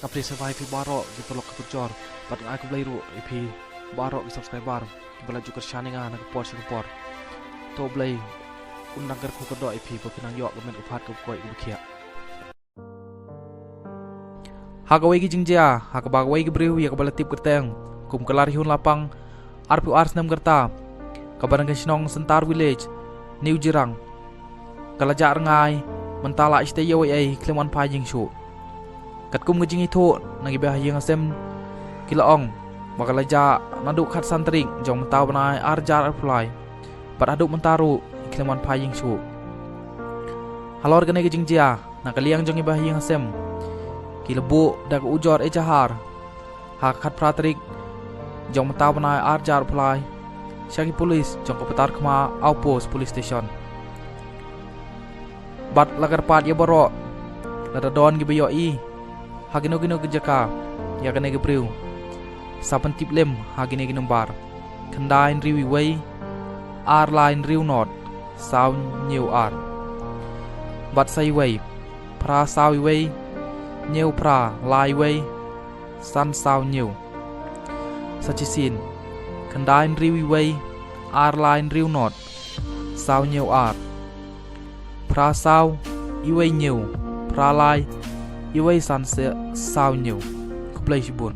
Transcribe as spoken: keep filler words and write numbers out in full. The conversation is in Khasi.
Ka phi sa bai phi baroh ki paralok ki parajor, bad nga ai khublei ruh ïa phi baroh ki subscriber kiba la ju kyrshan ïa nga na ka por sha ka por. To Blei un nang kyrkhu kyrdoh ïa phi ba phin nang ïoh ka met ka phad kaba koit kaba khiah. Ha kawei ka jingjia ha kaba kawei ka briew ïa kaba la tip kyrteng kum ka Larihun Lapang, arphew ar snem ka rta, kaba dang ka shnong Sentar Village, New Jirang, ka la jah rngai mynta la shatei ïa wei ei khlem wan phai jingshuh. Katkum ka jingithuh na kiba ha ïing ha sem, ki la ong ba ka la jah naduh khatsan tarik jong mynta u bnai ar hajar arphew lai, bad haduh mynta ruh khlem wan phai jingshuh. Halor kane ka jingjia, na ka liang jong kiba ha ïing ha sem, ki la buh da ka ujor ejahar ha ka khatphra tarik jong mynta u bnai ar hajar arphew lai sha ki pulit jong ka Patarkhma Outpost Police Station. Bad la kyrpad ïa baroh, lada don kiba ïohi ha kino kino ki jaka ïa kane ka briew, sa pyntip lem ha kine ki nombar: khyndai hynriew wei, ar lai hynriew nod, saw hynñiew ar. Bad sa iwei: phra saw iwei, hynñiew phra lai iwei, san saw hynñiew. Sa shisien: khyndai hynriew wei, ar lai hynriew nod, saw hynñiew ar. Phra saw iwei hynñiew, phra lai iwei san, saw hynñiew. Khublei shibun.